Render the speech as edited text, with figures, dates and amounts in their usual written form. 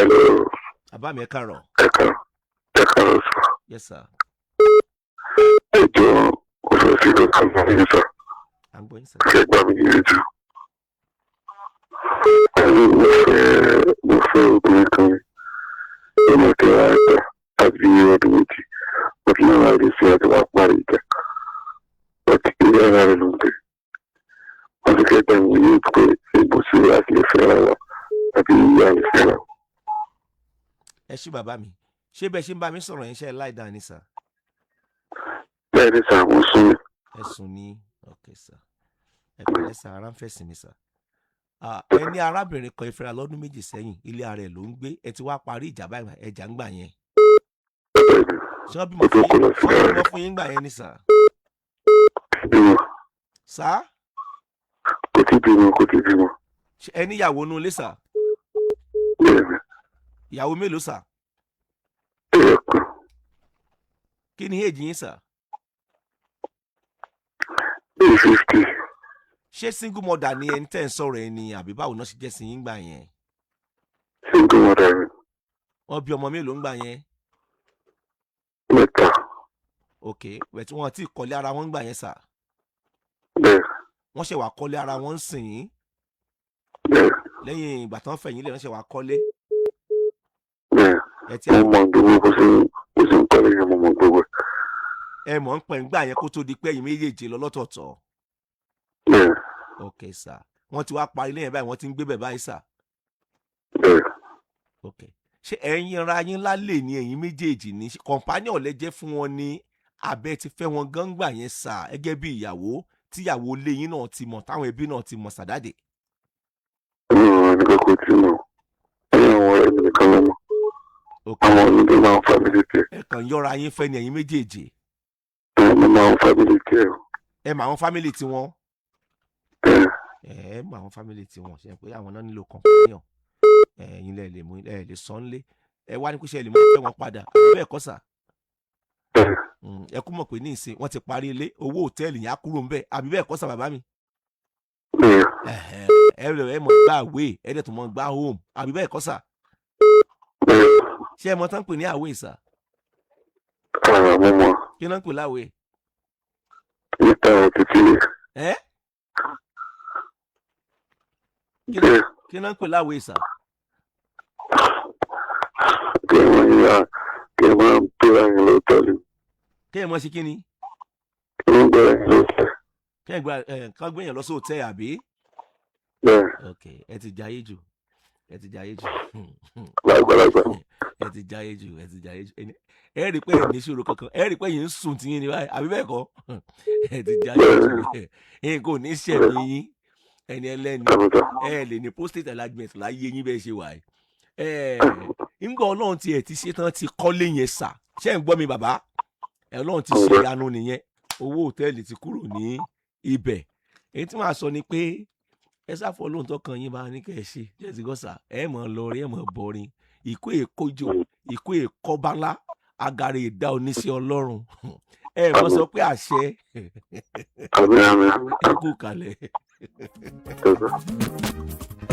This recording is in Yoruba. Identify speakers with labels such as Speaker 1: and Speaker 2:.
Speaker 1: Hello,
Speaker 2: Bàbá mi, ẹ káàárọ̀.
Speaker 1: Ẹ káàárọ̀ sir.
Speaker 2: Yes sir.
Speaker 1: Ẹ jọ̀ọ́, mo fẹ́ fi kankan bá yín sir.
Speaker 2: À ń gbọ́ yín sir.
Speaker 1: Kẹ́ gbà mí níyànjú. Ẹ̀rù mo fẹ́ obìnrin kan ní. Ó máa tẹ ara ẹ̀ta àbí ọdún 2. Ọdún náà láti ṣe àti wá parí ìjà. Ọtí ilé ara rẹ̀ ló ń gbé. Wọ́n ti kẹ́ gbà mí ní pé ìbò sí láti lè fẹ́ra wa àbí ìyá lè fẹ́ra wa.
Speaker 2: Ẹ ṣí bàbá mi, ṣé bẹ́ẹ̀ ṣe ń bá mi sọ̀rọ̀ yẹn, ṣe ẹ láì dáa ni sir?
Speaker 1: Bẹ́ẹ̀ ni sir, mo sún mi.
Speaker 2: Ẹ sùn ní. Ok sir, ẹ pẹ̀lẹ́ sir, ara ń fẹ́ sinmi sir. Ah, ẹ ní arábìnrin kan ìfẹ́ra lọ́dún 2 sẹ́yìn, ilé ara ẹ̀ ló ń gbé. Ẹ ti wá parí ìjà báyìí, ẹjà ń gbà yẹn.
Speaker 1: Bẹ́ẹ̀ ni.
Speaker 2: Ṣé wọ́n bímọ
Speaker 1: Ó tó
Speaker 2: fún
Speaker 1: kó
Speaker 2: yín?
Speaker 1: lọ sí
Speaker 2: Wọ́n
Speaker 1: ara
Speaker 2: bímọ
Speaker 1: rẹ̀.
Speaker 2: fún yín gbà yẹn ni sir?
Speaker 1: Bímọ.
Speaker 2: Sir?
Speaker 1: Kò tí bímọ, kò tí bímọ.
Speaker 2: Ṣé ẹ níyàwó nú ilé sir?
Speaker 1: Bẹ́ẹ̀ ni.
Speaker 2: Ìyàwó mélòó sir?
Speaker 1: Ẹyọ kan.
Speaker 2: Kí ni èjì yín sir?
Speaker 1: Bíi 50.
Speaker 2: Ṣé single mother ni ẹni tẹ́ ń sọ̀rọ̀ ẹ ni, àbí báwo náà ṣe jẹ́ sí yín gbà yẹn?
Speaker 1: Single mother ni.
Speaker 2: Wọ́n bí ọmọ mélòó ń gbà yẹn?
Speaker 1: Mẹ́ta.
Speaker 2: Ok, bẹ̀ tí wọ́n ti kọ́lé ara wọn ń gbà yẹn sir?
Speaker 1: Bẹ́ẹ̀.
Speaker 2: Wọ́n ṣẹ̀ wá kọ́lé ara wọn ń sìn yín?
Speaker 1: Bẹ́ẹ̀.
Speaker 2: Lẹ́yìn ìgbà tán fẹ̀yìn lẹ̀, wọ́n ṣẹ̀ wá kọ́lé?
Speaker 1: Bẹ́ẹ̀.
Speaker 2: Ẹ ti
Speaker 1: Mo mọ gbogbo bó ṣe ń kọ́lé yẹn, mo mọ gbogbo ẹ̀.
Speaker 2: Ẹ mọ̀ ń pẹ̀ ń gbà yẹn kó tó di pé ẹ̀yin méjèèjì lọ lọ́tọ̀ọ̀tọ̀?
Speaker 1: Bẹ́ẹ̀.
Speaker 2: Ok sir, wọ́n ti wá parí lẹ́yìn báyìí, wọ́n ti ń gbé bẹ̀ báyìí sir?
Speaker 1: Bẹ́ẹ̀.
Speaker 2: Ok, ṣé ẹ̀yin ra yín lálẹ́ ní ẹ̀yin méjèèjì ní companion lẹ jẹ́ fún wọn ní, abẹ́ ti fẹ́ wọn gángbà yẹn sir, gẹ́gẹ́ bí ìyàwó tíyàwó ilé yín náà ti mọ̀, táwọn ẹbí náà ti mọ̀ sàdáde?
Speaker 1: Mi ò rán ní kókó tí mo ní, àwọn ọ̀rẹ́ mi nìkan ló mọ̀. Àwọn onídìí máa ń family tiẹ̀.
Speaker 2: Ẹ kàn yọra yín fẹ́ ni ẹ̀yin méjèèjì?
Speaker 1: Bẹ́ẹ̀, mo máa ń family tiẹ̀ o.
Speaker 2: Ẹ mọ àwọn family tiwọn?
Speaker 1: Bẹ́ẹ̀.
Speaker 2: Ẹ mọ àwọn family tiwọn, ṣe pé àwọn náà nílò companion, ẹ̀yin lẹ lè mú ẹ lè sọ ńlé, ẹ wá ní kó ṣe ẹ lè mú fẹ́ wọn padà, àbí bẹ́ẹ̀ kọ́ sir?
Speaker 1: Bẹ́ẹ̀.
Speaker 2: Ẹ kú mọ̀ pé ní ìsìn wọ́n ti parí ilé, owó hòtẹ́ẹ̀lì yẹn á kúrò ńbẹ̀, àbí bẹ́ẹ̀ kọ́ sir, bàbá mi?
Speaker 1: Bẹ́ẹ̀.
Speaker 2: Ẹ̀hẹ̀, ẹ mọ̀ gbá away, ẹ dẹ̀ tún mọ̀ gbá home, àbí bẹ́ẹ̀ kọ́ sir?
Speaker 1: Bẹ́ẹ̀.
Speaker 2: Ṣé ẹ mọ̀ tán pè ní away sir?
Speaker 1: Ara mo mọ̀.
Speaker 2: Kí náà ń pè l'away?
Speaker 1: Níta títí lè.
Speaker 2: Ẹ kí
Speaker 1: Bẹ́ẹ̀.
Speaker 2: Kí náà ń pè l'away sir?
Speaker 1: Kí ẹ máa yá, kí ẹ máa gbéra yín lóòótọ́ ni.
Speaker 2: Kí ẹ mọ̀ ṣe kí ni?
Speaker 1: Kí ẹ máa gbéra yín lóòótọ́.
Speaker 2: Kí ẹ gba ẹ kán gbéyàn lọ sí hòtẹ́ẹ̀, àbí?
Speaker 1: Bẹ́ẹ̀.
Speaker 2: Ok, ẹ ti jayé jù, ẹ ti jayé jù.
Speaker 1: Lágbàlagbà.
Speaker 2: Ẹ ti jayé jù, ẹ ti jayé jù. Ẹ rí i pé ẹ ní ìṣòro kankan, ẹ rí i pé yìí ń sùn tiyín ni báyìí, àbí bẹ́ẹ̀ kọ́? Ẹ ti jayé jù, ẹ kò ní ṣẹ̀mí yín ẹni ẹlẹ́ni.
Speaker 1: Àbùtà.
Speaker 2: Ẹ lè ní prostate enlargement láyé yín bẹ́ẹ̀ ṣe wà yìí. Ẹ ńgbà Ọlọ́run tiẹ̀ ti ṣe tán, ti kọ́lé yẹn sà, ṣé ń gbọ́ mi bàbá? Ẹ Ọlọ́run ti ṣe ìyanu nìyẹn, owó hòtẹ́ẹ̀lì ti kúrò ní ibẹ̀. Èyí tí màá sọ ni pé ẹ sáfọ lóhùn tó kàn yín bá ní kẹ́ ẹ ṣe jẹ́ ti gọ́ sà, ẹ mọ̀ lọrin, ẹ mọ̀ bọrin, ìkó èkójò, ìkó èkọ́bálá, agara ìdá oníṣẹ́ Ọlọ́run. Ẹ mọ̀ sọ pé àṣẹ.
Speaker 1: Àmín, àmín, àmín.
Speaker 2: Ẹ kú kalẹ̀.
Speaker 1: Àmín.